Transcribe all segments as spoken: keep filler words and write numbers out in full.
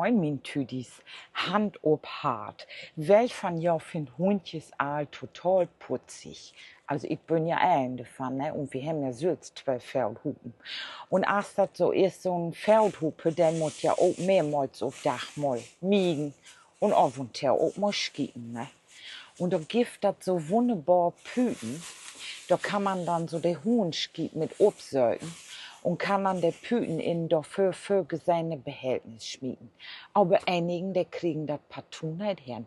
Moin, mien Tüdis. Hand op Hart. Well van jo finnt Hundjes all total putzig? Also, ik bün ja een dorvan, ne? Un wi hebben ja sülvst twee Feldhupen. Un as dat so is, so'n Feldhupe, de mutt ja ok mehrmals op Dag mal miegen un af un to ok mal schieten, ne? Un dor gifft dat so wunnerbor Püten. Dor kann man denn so de Hundschiet mit opsöken un kann denn de Püten in dorför vörgesehne Behältnis smieten. Aver enigen, de kriegen dat partout neet hen.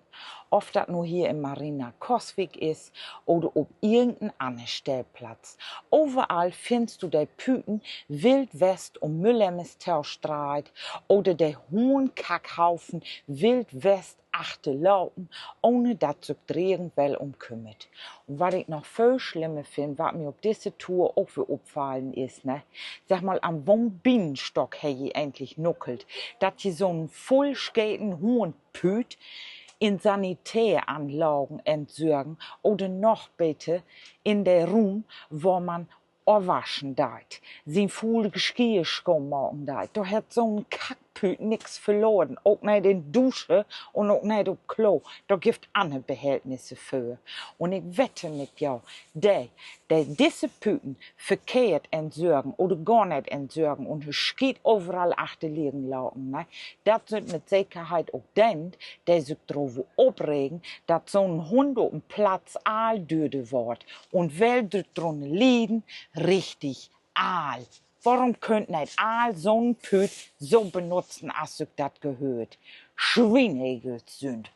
Of dat nu hier in Marina Coswig is oder op irgendeen anner Stellplatz. Overall finnst du de Püten wild west un Müllemmers tostreit oder de Hundkackhaufen wild west achterlaten, ohne dat sük dor irgendwell um kümmert. Un wat ik noch völ slimmer finn, wat mi op disse Tour ok weer opfallen is, ne? Segg mal, an wo'n Bienenstock hebbt ji egentlich nuckelt, dat ji so'n vullscheten Hundpüüt in Sanitäranlagen entsörgen oder noch beter in de Ruum, wor man afwaschen deit, sien fuul Geschirr schoonmaken deit. Dor hett so'n Kackpüüt nix verloren, ok neet in Dusche un ok neet op Klo. Dor gifft anner Behältnisse för. Un ik wette mit jo, de, de disse Püten verkehrt entsörgen oder gor neet entsörgen un hör Schiet overall achter liggen laten, ne? Dat sünd mit Sekerheit ok de, de sük doröver opregen, dat so'n Hund op en Platz all dörder word. Un well drüt dorunner lieden? Richtig, all. Worum köönt neet all so'n Püüt so benutzen, as sük dat gehöört? Swienegels sünd.